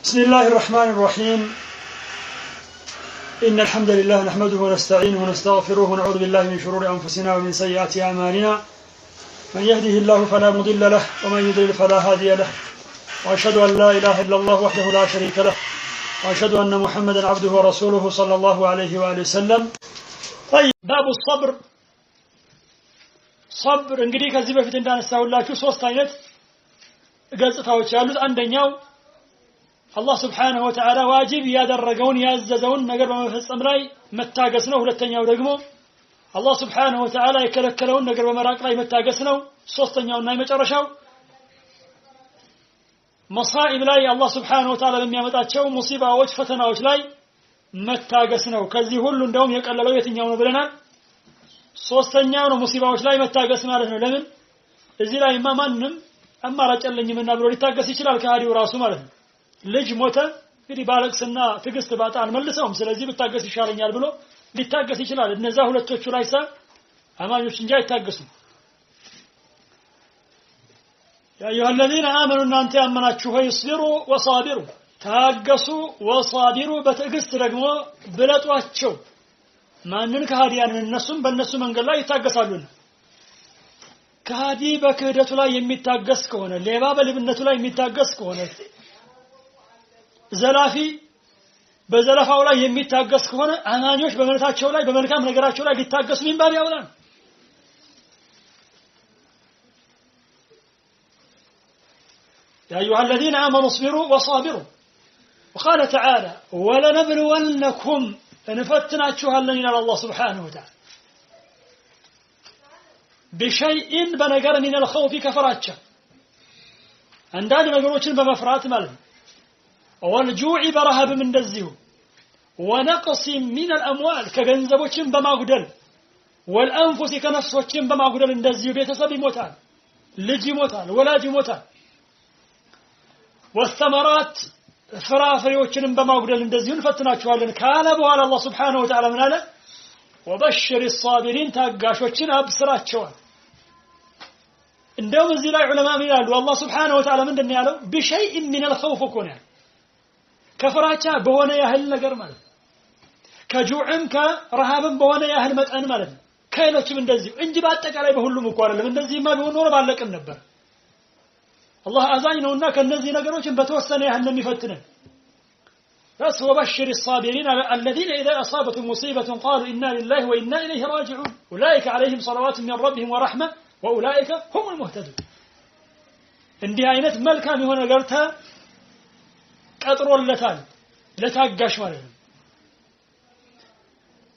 بسم الله الرحمن الرحيم. إن الحمد لله نحمده ونستعينه ونستغفره ونعوذ بالله من شرور أنفسنا ومن سيئات أعمالنا. من يهده الله فلا مضل له ومن يضلل فلا هادي له، وأشهد أن لا إله إلا الله وحده لا شريك له، وأشهد أن محمدا عبده ورسوله صلى الله عليه وآله وسلم. طيب، باب الصبر. صبر እንግዲህ ከዚህ በፊት እንዳነሳሁላችሁ ሶስት አይነት ገጽታዎች ያሉት፣ አንደኛው አላህ ስብሓነሁ ወተዓላ ዋጅብ ያደረገውን ያዘዘውን ነገር በመፈጸም ላይ መታገስ ነው። ሁለተኛው ደግሞ አላህ ስብሓነሁ ወተዓላ የከለከለውን ነገር በመራቅ ላይ መታገስ ነው። ሶስተኛውና የመጨረሻው መሳኢብ ላይ አላህ ስብሓነሁ ወተዓላ በሚያመጣቸው ሙሲባዎች፣ ፈተናዎች ላይ መታገስ ነው። ከዚህ ሁሉ እንደውም የቀለለው የትኛው ነው ብለናል? ሶስተኛው ነው፣ ሙሲባዎች ላይ መታገስ ማለት ነው። ለምን እዚህ ላይማ ማንም አማራጭ የለኝምና ብሎ ሊታገስ ይችላል፣ ከሃዲው ራሱ ማለት ነው። ልጅ ሞተ፣ እንግዲህ ባለቅስና ትዕግስት ባጣ አልመልሰውም፣ ስለዚህ ብታገስ ይሻለኛል ብሎ ሊታገስ ይችላል። እነዛ ሁለቶቹ ላይ አማኞች እንጂ አይታገሱም። ያ አዩሃ الذين آمنوا እናንተ ያመናችሁ ሆይ እስቢሩ ወሳቢሩ ታገሱ፣ ወሳቢሩ በትዕግስት ደግሞ ብለጧቸው። ማንን? ከሃዲያንን። እነሱም በእነሱ መንገድ ላይ ይታገሳሉና። ከሃዲ በክህደቱ ላይ የሚታገስ ከሆነ፣ ሌባ በሌብነቱ ላይ የሚታገስ ከሆነ፣ ዘላፊ በዘለፋው ላይ የሚታገስ ከሆነ፣ አማኞች በእምነታቸው ላይ በመልካም ነገራቸው ላይ ሊታገሱ ሚንባብ ያውላል። يا أيها الذين آمنوا اصبروا وصابروا. وقال تعالى ولنبلونكم እንፈትናችኋለን ይላል አላህ ስብሓነሁ ወተዓላ ቢሸይእን በነገር ሚነል ኸውፊ ከፍራቻ፣ አንዳንድ ነገሮችን በመፍራት ማለት ነው። ወልጁዕ በረሃብም እንደዚሁ፣ ወነቅሲ ሚነል አምዋል ከገንዘቦችን በማጉደል፣ ወልአንፉሲ ከነፍሶችን በማጉደል እንደዚሁ። ቤተሰብ ይሞታል፣ ልጅ ይሞታል፣ ወላጅ ይሞታል። ወሰመራት ፍራፍሬዎችንም በማጉደል እንደዚሁ እንፈትናችኋለን ካለ በኋላ አላህ ስብሓነሁ ወተዓላ ምን አለ? ወበሽር ሳቢሪን ታጋሾችን አብስራቸዋል። እንደውም እዚህ ላይ ዑለማ ምን ይላሉ? አላህ ስብሓነሁ ወተዓላ ምንድን ነው ያለው? ቢሸይእን ሚነል ኸውፍ እኮ ነው ያለው፣ ከፍራቻ በሆነ ያህል ነገር ማለት ነው። ከጁዕም ከረሃብም በሆነ ያህል መጠን ማለት ነው። ከሌሎችም እንደዚሁ እንጂ በአጠቃላይ በሁሉም እኮ አይደለም። እንደዚህማ ቢሆን ኖሮ ባለቅን ነበር። አላህ አዛኝ ነውና ከነዚህ ነገሮችን በተወሰነ ያህል ነው የሚፈትነን። بس وبشر الصابرين الذين إذا أصابتهم مصيبة قالوا إنا لله وإنا إليه راجعون أولئك عليهم صلوات من ربهم ورحمة وأولئك هم المهتدون። እንዲህ አይነት መልካም የሆነ ነገር ተቀጥሮለታል ለታጋሽ ማለት ነው።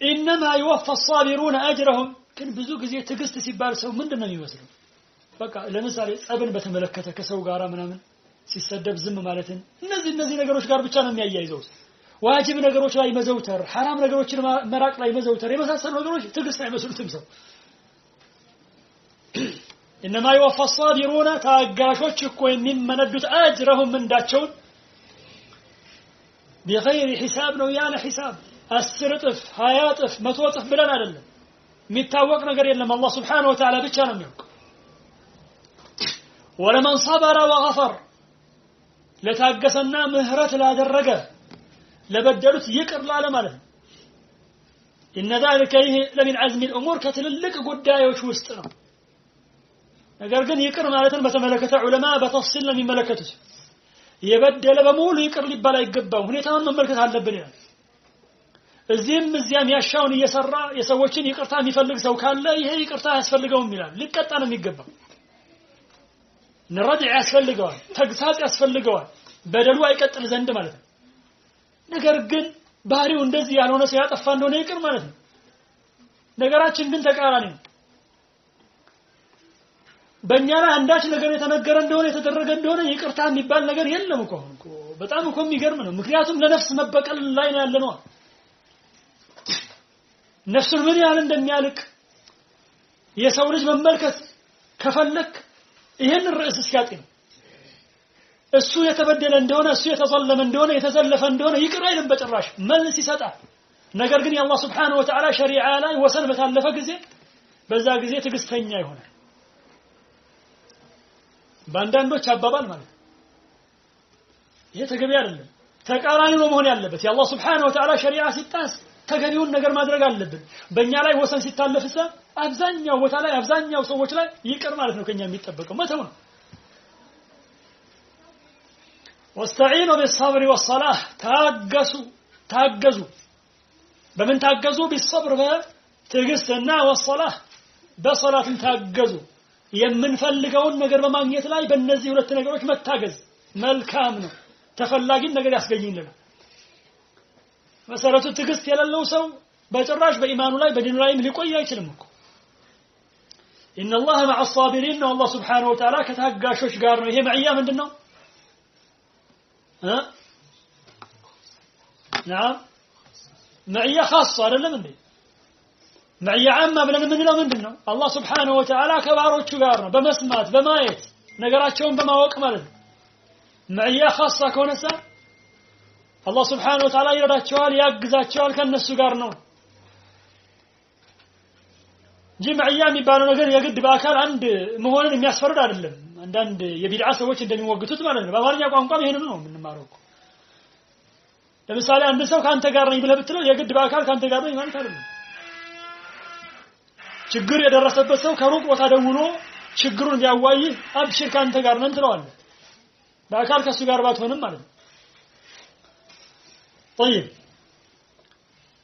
إنما يوفى الصابرون أجرهم። ግን ብዙ ጊዜ ትዕግስት ሲባል ሰው ምንድን ነው የሚመስለው? በቃ ለምሳሌ ጸብን በተመለከተ ከሰው ጋራ ምናምን ሲሰደብ ዝም ማለትን እነዚህ ነገሮች ጋር ብቻ ነው የሚያያይዘው። ዋጅብ ነገሮች ላይ መዘውተር፣ ሐራም ነገሮችን መራቅ ላይ መዘውተር የመሳሰሉ ነገሮች ትዕግስት አይመስሉትም ሰው። إنما يوفى الصابرون ታጋሾች እኮ የሚመነዱት أجرهم ምንዳቸውን بغير حساب ነው፣ ያለ ሒሳብ። 10 እጥፍ 20 እጥፍ 100 እጥፍ ብለን አይደለም፣ የሚታወቅ ነገር የለም። አላህ ስብሓነሁ ወተዓላ ብቻ ነው የሚያውቅ። ወለመን ሰበረ ወገፈር ለታገሰና ምህረት ላደረገ ለበደሉት ይቅር ላለ ማለት ነው። إن ذلك ይህ لمن عزم الأمور ከትልልቅ ጉዳዮች ውስጥ ነው። ነገር ግን ይቅር ማለትን በተመለከተ ዑለማ በተፍሲል ነው የሚመለከቱት። የበደለ በሙሉ ይቅር ሊባል አይገባም፣ ሁኔታውን መመልከት አለብን ይላል። እዚህም እዚያም ያሻውን እየሰራ የሰዎችን ይቅርታ የሚፈልግ ሰው ካለ ይሄ ይቅርታ አያስፈልገውም ይላል። ሊቀጣ ነው የሚገባው። ረድዕ ያስፈልገዋል፣ ተግሳጽ ያስፈልገዋል፣ በደሉ አይቀጥል ዘንድ ማለት ነው። ነገር ግን ባህሪው እንደዚህ ያልሆነ ሰው ያጠፋ እንደሆነ ይቅር ማለት ነው። ነገራችን ግን ተቃራኒ ነው። በእኛ ላይ አንዳች ነገር የተነገረ እንደሆነ የተደረገ እንደሆነ ይቅርታ የሚባል ነገር የለም እኮ። አሁን እኮ በጣም እኮ የሚገርም ነው። ምክንያቱም ለነፍስ መበቀል ላይ ነው ያለነው። ነፍሱን ምን ያህል እንደሚያልቅ የሰው ልጅ መመልከት ከፈለክ ይህን ርዕስ እስኪያጤ ነው። እሱ የተበደለ እንደሆነ እሱ የተዘለመ እንደሆነ የተዘለፈ እንደሆነ ይቅር አይልም በጭራሽ፣ መልስ ይሰጣል። ነገር ግን የአላህ ስብሓነሁ ወተዓላ ሸሪዓ ላይ ወሰን በታለፈ ጊዜ በዛ ጊዜ ትዕግስተኛ ይሆናል። በአንዳንዶች አባባል ማለት ነው። ይሄ ተገቢ አይደለም። ተቃራኒ ነው መሆን ያለበት። የአላህ ስብሓነሁ ወተዓላ ሸሪዓ ሲጣስ ተገቢውን ነገር ማድረግ አለብን። በእኛ ላይ ወሰን ሲታለፍሳ አብዛኛው ቦታ ላይ አብዛኛው ሰዎች ላይ ይቅር ማለት ነው ከኛ የሚጠበቀው መተው ነው። ወስተዒኑ ቢሰብሪ ወሰላህ ታገሱ ታገዙ። በምን ታገዙ? ቢሰብር በትዕግስትና ወሰላህ በሰላትም ታገዙ። የምንፈልገውን ነገር በማግኘት ላይ በእነዚህ ሁለት ነገሮች መታገዝ መልካም ነው፣ ተፈላጊን ነገር ያስገኝልናል። መሰረቱ ትዕግስት የሌለው ሰው በጭራሽ በኢማኑ ላይ በዲኑ ላይም ሊቆይ አይችልም እኮ። ኢነላህ መዐ ሳቢሪን ነው። አላህ ስብሓነሁ ወተዓላ ከታጋሾች ጋር ነው። ይሄ መዕያ ምንድን ነው? ነዓም መዕያ ኻስ አይደለም እንዴ? መዕያ ዓማ ብለን የምንለው ምንድን ነው? አላህ ስብሓነሁ ወተዓላ ከባሮቹ ጋር ነው፣ በመስማት በማየት ነገራቸውን በማወቅ ማለት ነው። መዕያ ኻሳ ከሆነሳ አላህ ስብሓነሁ ወተዓላ ይረዳቸዋል፣ ያግዛቸዋል፣ ከነሱ ጋር ነው እንጂ መዕያ የሚባለው ነገር የግድ በአካል አንድ መሆንን የሚያስፈርድ አይደለም። አንዳንድ የቢድዓ ሰዎች እንደሚሞግቱት ማለት ነው። በአማርኛ ቋንቋም ይሄንኑ ነው የምንማረው እኮ። ለምሳሌ አንድ ሰው ከአንተ ጋር ነኝ ብለህ ብትለው የግድ በአካል ከአንተ ጋር ነኝ ማለት አይደለም። ችግር የደረሰበት ሰው ከሩቅ ቦታ ደውሎ ችግሩን ቢያዋይህ አብሽር ከአንተ ጋር ነን ትለዋለህ። በአካል ከእሱ ጋር ባትሆንም ማለት ነው። ጠይብ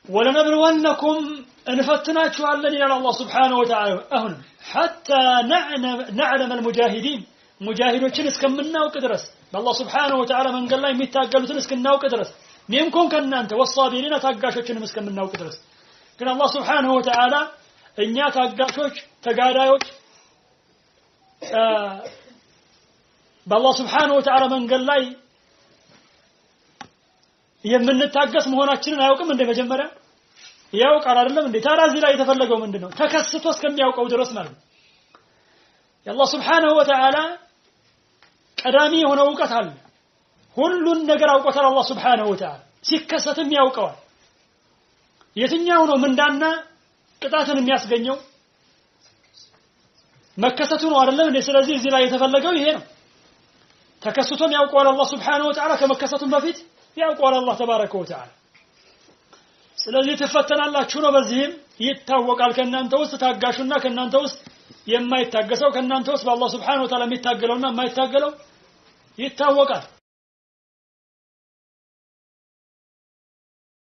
ወለነብልወነኩም እንፈትናችኋለን ይላል አላህ ስብሓነሁ ወተዓላ። አሁንም ሐታ ነዕለመ አልሙጃሂዲን ሙጃሂዶችን እስከምናውቅ ድረስ በአላህ ስብሓነሁ ወተዓላ መንገድ ላይ የሚታገሉትን እስክናውቅ ድረስ ሚንኩም ከእናንተ ወሳቢሪነ ታጋሾችንም እስከምናውቅ ድረስ። ግን አላህ ስብሓነሁ ወተዓላ እኛ ታጋሾች ተጋዳዮች በአላህ ስብሓነሁ ወተዓላ መንገድ ላይ የምንታገስ መሆናችንን አያውቅም እንደ መጀመሪያ ያውቃል አይደለም እንዴ? ታዲያ እዚህ ላይ የተፈለገው ምንድነው? ተከስቶ እስከሚያውቀው ድረስ ማለት ነው። የአላህ ስብሓነሁ ወተዓላ ቀዳሚ የሆነ እውቀት አለ። ሁሉን ነገር አውቆታል አላህ ስብሓነሁ ወተዓላ። ሲከሰትም ያውቀዋል። የትኛው ነው ምንዳና ቅጣትን የሚያስገኘው? መከሰቱ ነው አይደለም እንዴ? ስለዚህ እዚህ ላይ የተፈለገው ይሄ ነው። ተከስቶም ያውቀዋል አላህ ስብሓነሁ ወተዓላ። ከመከሰቱም በፊት ያውቀዋል አላህ ተባረከ ወተዓላ። ስለዚህ ትፈተናላችሁ ነው። በዚህም ይታወቃል ከእናንተ ውስጥ ታጋሹና ከእናንተ ውስጥ የማይታገሰው፣ ከእናንተ ውስጥ በአላህ ስብሓነሁ ወተዓላ የሚታገለውና የማይታገለው ይታወቃል።